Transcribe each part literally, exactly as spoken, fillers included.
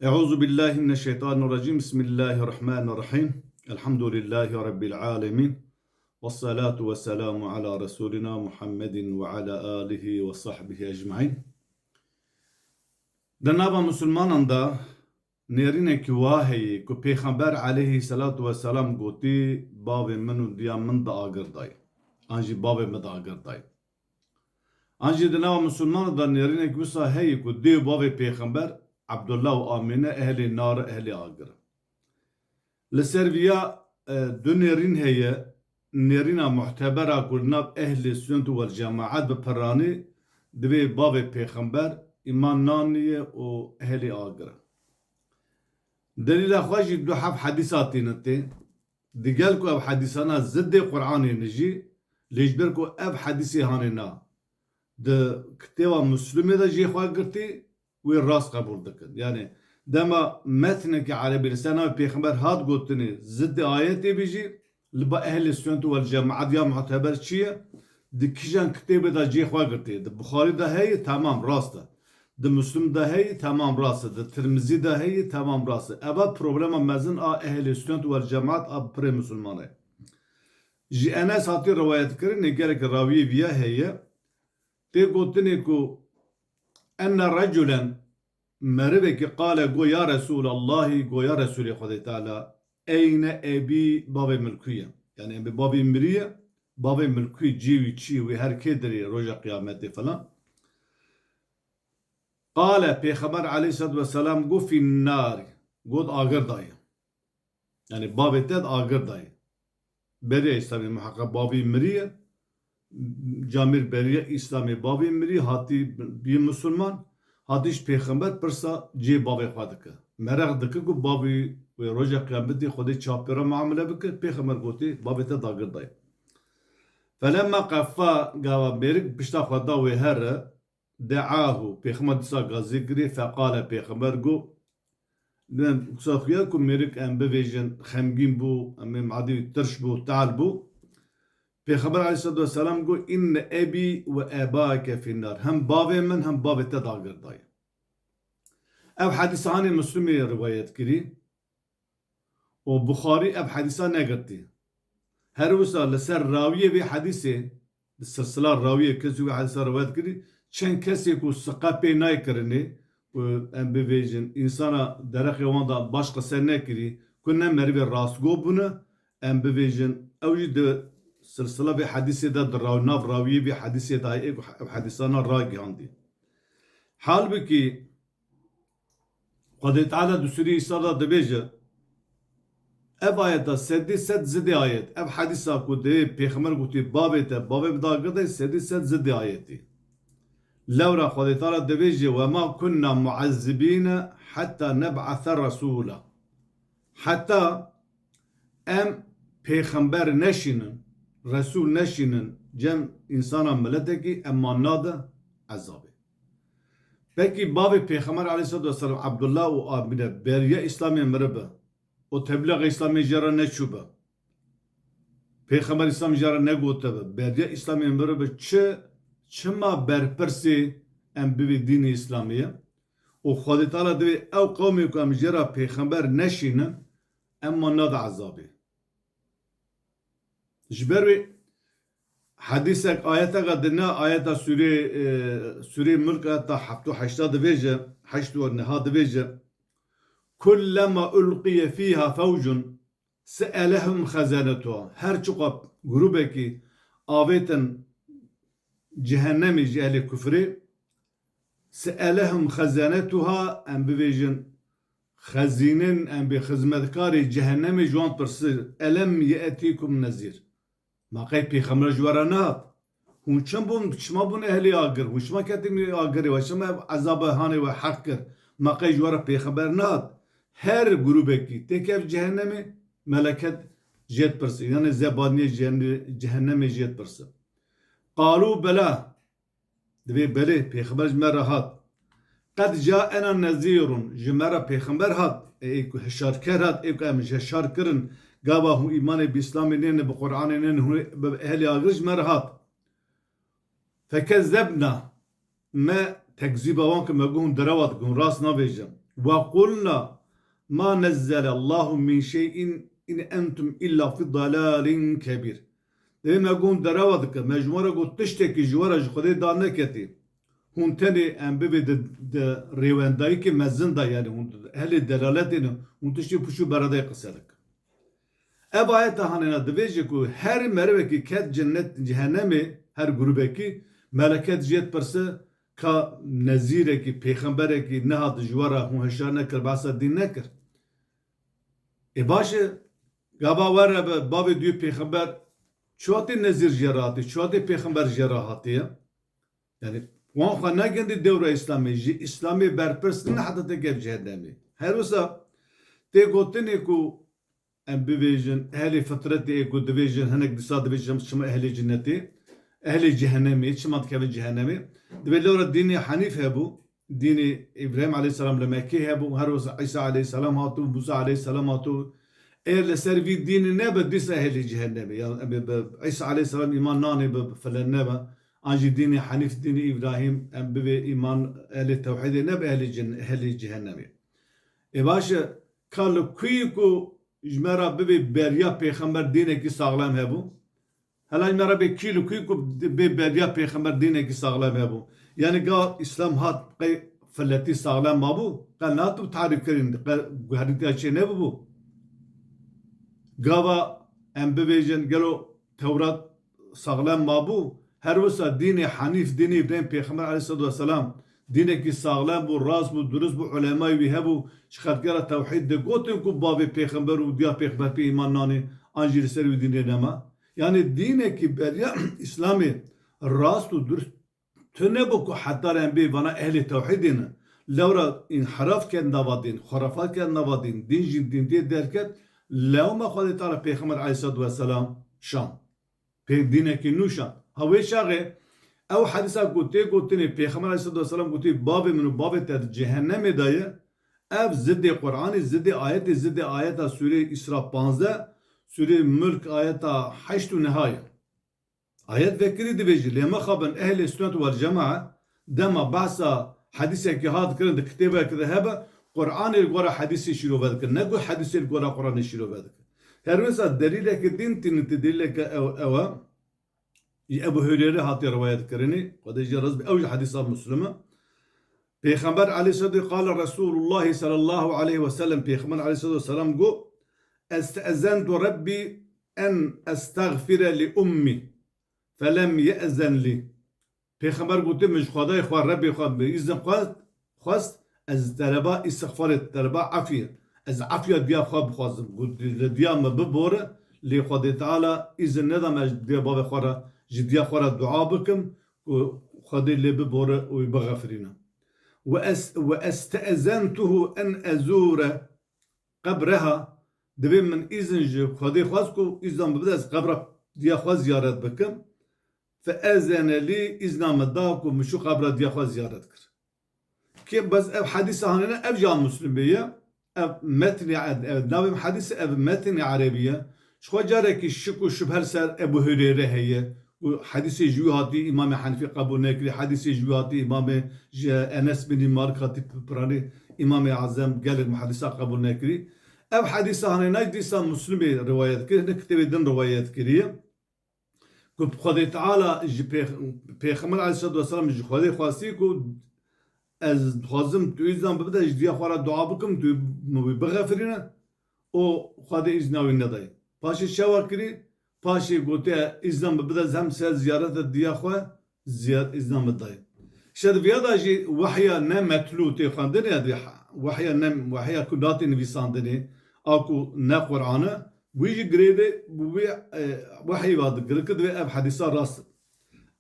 Euzu billahi mineşşeytanirracim. Bismillahirrahmanirrahim. Elhamdülillahi Rabbil alemin. Vessalatu vesselamu ala Resulina Muhammedin ve ala alihi ve sahbihi ecmaîn. Di nava Musulmanan de nêrînekî wa heye ku Pêxember aleyhisselatu vesselam gotî, bavê min û diya min di agir de ye. An jî bavê min di agir de ye. An jî di nava Musulmanan de nêrînek wisa heye ku dê û bavê Pêxember, Abdullah û Amîne, ehlê nar, ehlê agir. Li ser viya, e, du nêrîn heye, nêrîna muhtebera ku li nav ehlê sunnet wal cemaat bi piranî divê bavê Pêxember îman naniye û ehlê agir e. Delîla xwe jî du heft hedîsa tîne tê. Digel ku ev hedîsana ziddê Qur'anê ne jî, lê ji ber ku ev hedîsê hanê na di kitêba Muslimê de jê xwe girtî, wê rast qebûl dikin. Yani dema metnekî erebî li ser navê Pêxember hat gotinê ziddê ayetê bî jî, li ba ehlê sunnet wal cemaat ya muteber çi ye? Di kîjan kitêbê de cê xwe girtî? Di Buxarî de heye, temam, rast e. Di Muslim de heye, temam, rast e. Di Tirmizî de heye, temam, rast e. Eva problema mezin a ehlê sunnet wal cemaat a pirê Musulman e. Ji Enes hatî rewayet kirinê, gelek rawiyê viya heye. Tê gotinê ku enne reculen, merivekî, qale, go ya Resulallahî, go ya Resulê Xwedê Teala, eyne ebî, bavê min li kû ye? Yani em bê bavê miriye, bavê min li kû ye, cî wî çi ye, wê her kê dirê roja qiyametê falan. Qale, Pêxember aleyhisselatu vesselam go fînnarî, got agir daye. Yani bavê te di agir de ye. Beriya Îslamê, muheqeq bavî miriye. Camîr beriya Îslamê, bavî mirî, hatî bî Musulman, hatî ji Pêxember pirsa cihê bavê xwe dike. Mereq dike ku bavî wê roja qiyametê Xwedê çawa pê re muamele bike, Pêxember gotê, bavê te di agir de ye. Felemma qeffa, gava mêrik pişta xwe da wê here, de'ahu, Pêxember dîsa gazî kirî, feqale, Pêxember got, wisa xuya ku mêrik em bivêjin xemgîn bû, em ê madî tirş bû, tal bû. Pêxember aleyhisselatu vesselam got, inne ebî ve ebake finnar. Hem bavê min, hem bavê te di agir de ye. Ev hedîsa hanê Muslimê rivayet kirî. û Buxarî ev hedîsa negirtî. Her wisa li ser rawiyê vê hedîsê, di silsila rawiyê kesî wê hedîsa rewayet kirî, çend kesê ku siqe pê nayê kirinê, ku em bivêjin, însana derexê wan da baş qise nekirî, ku ne merivê rastgo bûne, em bivêjin, ew jî di silsila vê hedîsê de, di raw-, nav rawiyê vê hedîsê de heye, ev hedîsana ragihandî. Halbikî, Xwedê Teala di Sûreyê Îsra de dibêje, ev ayeta sedî sed zidê ayet, ev hedîsa ku dê Pêxember gotî, bavê te, bavê min di agir de ye, sedî sed zidê ayetî. Lewra Xwedê Teala dibêje, "Ve ma kunna muezzibîne heta neb'ase resûla." Heta em pêxember neşînin, resûl neşînin cem însana miletekî, em wan nade ezabê. Pekî bavê Pêxember aleyhisselatu vesselam, Abdullah û Amîne, beriya Îslamê miribe û teblîxa Îslamê jê re neçûbe, Pêxember Îslam jê re negotibe, beriya Îslamê miribe, çi, çima berpirsê em bibê dînê Îslamê ye? Û Xwedê Teala divê ew qewmê ku em jê re pêxember neşînin, em wan nade ezabê. Ji ber wê hedîsek, ayeteka di ne ayeta sûrê, e, sûrê Mulk, ayeta heft û heşta dibêje, heşt û niha dibêje, "Kullema ulqiye fîha fewcun se'elehum xezanetuha." Her çiqa grûbekî avêtin cehennemê ji ehlê kufrê, "Se'elehum xezanetuha", em bivêjin, xezînên, em bê xizmetkarê cehennemê ji wan pirsir, "Elem ye'tîkum nezîr?" Ma qey pêxember ji we re nehat? Hûn çim bûn, çima bûn ehlê agir? Hûn çima ketin agirê we? Çima ev ezaba hanê we heq kir? Ma qey ji we re pêxember nehat? Her grûbekî têkev cehennemê, meleket jê dipirse. Yanê zebaniyê cehenne-, cehennemê jê dipirse. Qalû bela. Divê belê, pêxember ji me re hat. Qed caena nezîrun, ji me re pêxember hat. Ê ku hişarker hat, ê ku em ji hişar kirin, gava hûn îmanê bi Îslamê nêne, bi Qur'anê nêne, hûn bi ehlê agir ji me re hat. Fekezzebna, me tekzîba wan kir, me got hûn derewa dikin, hûn rast navêjin. Ve qulna ma nezzelallahu min şey'in in entum illa fi dalalin kebîr. Dê me got derewa dike, me ji we re got tiştekî ji we re ji Xwedê dar neketî. Hûn tenê em bibê di, di rêwendayîkê mezin de, yanî hûn ehlê delaletê ne, hûn tiştê pûç û beredayê qise dikin. Ev ayeta hanêna divêje ku her merivekî ket cennet cehennemê, her grûbekî, meleket jê dipirse ka nezîrekî, pêxemberekî nehat ji we re hûn hişyar nekir, behsa dîn nekir. Ê baş e, gava were be bavê duyê pêxember, çiwatê nezîr jê re hatî, çiwatê pêxember jê re hatiye? Yani wan xwe negindî dewra Îslamê, ji Îslamê berpirs ne heta te kev cehennemê. Her wisa tê gotinê ku em bivêjin, ehlê fitretê ê ku divêjin, hinek dîsa divêjin çima ehlê cinnetê, ehlê cehennemê, çima dikevin cehennemê? Divê lewra dînê henîf hebû, dînê Îbrahîm aleyhisselam li Mekkê hebû, her wisa Îsa aleyhisselam hatû, Musa aleyhisselam hatû. Eger li ser vî dînê nebe, dîsa ehlê cehennemê. Ya em ê bi Îsa aleyhisselam îman nanê bi, bi filan nebe. An jî dînê henîf, dînê Îbrahîm, em bivê îman ehlê tewhîdê nebe, ehlê cin-, ehlê cehennemê. Ê baş e, ka li kuyî ku ji me re bibê beriya pêxember dînekî saxlem hebû? Hela ji me re bê kî li kuyî ku bê beriya pêxember dînekî saxlem hebû? Yanî ga Îslam hat qey filetî saxlem mabû? Qe nehatibû tarîfkirin, qe guherîtiya çê nebûbû? Gava em bivêjin, gelo Tewrat saxlem mabû? Her wisa dînê henîf, dînê Îbrahîm pêxember aleyhisselatu vesselam, dînekî saxlem bû, rast bû, durust bû, ulemayê wî hebû, ji xelkê re tewhîd digotin ku bavê pêxember û diya pêxember pê îman nanê, an jî li ser wî dînê nema. Yanî dînekî beriya Îslamê rast û durust tune bû ku heta re em bê vana ehlê tewhîdê ne. Lewra înhiraf ket nava dîn, xurafat ket nava dîn, dîn jî dîn tê derket, lewma Xwedê Teala pêxember aleyhisselatu vesselam şand. Pê dînekî nû şand. Ha wê çaxê ew hedîsa ku tê gotinê, pêxember aleyhisselatu vesselam gotî, bavê min û bavê te di cehennemê de ye, ev zidê Qur'anê, zidê ayetê, zidê ayeta sûrê Îsra panzdeh, sûrê Mulk ayeta heşt û neha ye. Ayet vekirî divêjî, lê mixabin ehlê sunnet wel cemae dema behsa hedîsekî hat kirin di kitêbekê de hebe, Qur'anê li gora hedîsê şîrove dikin, ne ku hedîsê li gora Qur'anê şîrove dikin. Her wisa delîleke dîn tînin tê, delîleke ew, ew e. Ji Ebu Hureyre hatiye rivayet kirinî, Xwedê jê razî be, ew jî hedîsa Muslim e. Pêxember aleyhisselatu, qale Resulullah sallallahu aleyhi ve sellem, Pêxember aleyhisselatu vesselam got, "Estezentu Rebbi en estexfire li ummi, felem ye'zen li." Pêxember gote, "Min ji Xwedayê xwe, Rebbê xwe bi îzin xwest, xwest ez tereba îstixfarê, tereba efiyê, ez efiya diya xwe bixwazim. Got, li diya min bibore, lê Xwedê Teala îzin neda me ji diya bavê xwe re, ji diya xwe re dua bikim, ku Xwedê lê bibore û wî bixefirîne. Ve es-, ve este'zentuhu en ezure qebreha, divê min îzin ji Xwedê xwest ku îzna min bide ez qebra diya xwe ziyaret bikim. Fe ezene lî, îzna min da ku min çû qebra diya xwe ziyaret kir." Kê bes ev hedîsa hanêne, ev jî a Muslimê ye. Ev metnê, ev navê hedîsê, ev metnê erebî ye. Ji xwe carekî şik û şubhe li ser Ebu Hureyre heye. Û hedîsê ji wî hatî Îmamê Henîfî qebûl nekirî, hedîsê ji wî hatî Îmamê ji Enes binî Malik hatî piranî, Îmamê Ezem gelek muhedîsa qebûl nekirî. Ev hedîsa hanêna dîsa Muslimê rivayet kir, ne kitêbê din rivayet kiriye. Ku Xwedê Teala ji Pêx-, Pêxember aleyhisselatu vesselam ji Xwedê xwestî ku ez dixwazim tu îznan bibide ji diya xwe re dua bikim, tu min wî bixefirîne û Xwedê îzna wî nedayê. Paşê çawa kirî? Paşê gotiye, "Îznan bibide ez hem ser ziyareta diya xwe, ziya-, îzna min dayê." Şer viya da jî wehya ne metlû tê xwendinê, ya dê wehya ne, wehya ku natê nivîsandinê, a ku ne Qur'an e, wî jî girêdê bi wî, e, wehyê va digirike divê ev hedîsa rast e.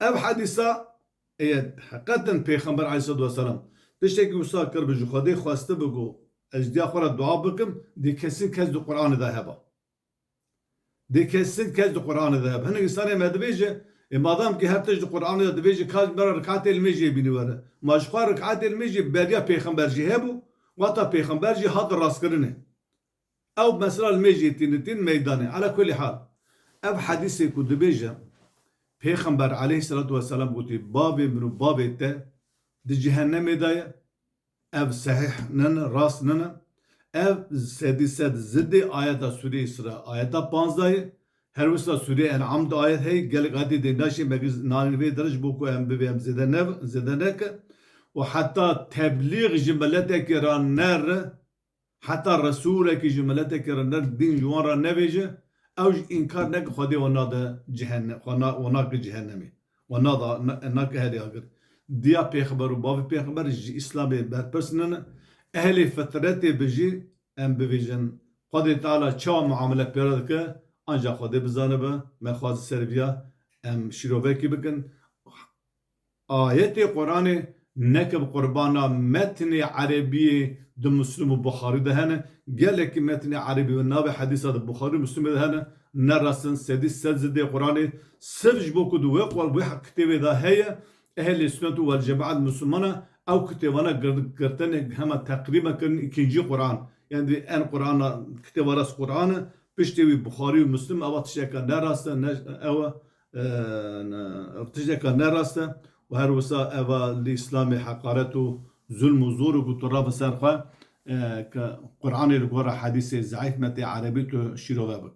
Ev hedîsa ê heqeten Pêxember aleyhisselatu vesselam tiştekî wisa kiribû, ji Xwedê xwestibû ku ez diya xwe re dua bikim, dê kesin kes di Qur'anê de heba. Dê kesin kes di Qur'anê de hebe. Hinek însanê me dibêje, ê madam ki her tişt di Qur'anê de dibêje, ka ji me re rikatê limêjê bînî were. Ma ji xwe rikatê limêjê beriya Pêxember jî hebû, wata Pêxember jî hat rastkirinê. Ew mesela limêjê tînin tîn meydanê. Ala kulî hal. Ev hedîsê ku dibêje, Pêxember aleyhisselatu vesselam gotî, "Bavê min û bavê te di cehennemê de ye." ev sehîh nîne, rast nîne. Ev sedî sed zidê ayeta Sûrê Îsra, ayeta panzdahê, her wisa Sûrê En'am de ayet heye, gelek ayetê dê naşê me giz nanî vê dirij bo ku em bivê em zêde ne, zêde neke. Û heta teblîx ji miletekê re nere, heta Resûlekî ji miletekê re ne, dîn ji wan re nevêje, ew ji înkar neke Xwedê wan nade cehenne-, wan na-, wan nake cehennemê. Wan nada, na-, nake herê agir. Diya pêxember û bavê pêxember ji Îslamê berpirs nîne. Ehlê fitretê bi jî em bivêjin. Xwedê Teala çawa muamele pê re dike, anca Xwedê bizanibe. Me xwazî ser viya em şîrovekî bikin. Ayetê Quranê neke bi qurbana metnê erebiyê di Muslim û Buxarî de hene. Gelekî metnê erebî û navê hedîsa di Buxarî û Muslimê de hene. Ne rast in, sedî sed zidê Quranê sirf ji bo ku di wê qur-, wê kitêbê de heye, ehlê sunnet û wel cemaet Muslimana ew kitêbana gir-, girtine hema teqrîben kirin îkincî Quran. Yani en Qurana, kitêba rast Quran e, piştê wî Buxarî û Muslim, ewa tişteka ne rast e, ne, ew e, e, ne, tişteka ne rast e. Û her wisa eva li Îslamê heqaret û zulm û zor û ku tu rabe ser xwe, e, ke Quranê li gora hedîsê zeîf metê erebî tu şîrove bik.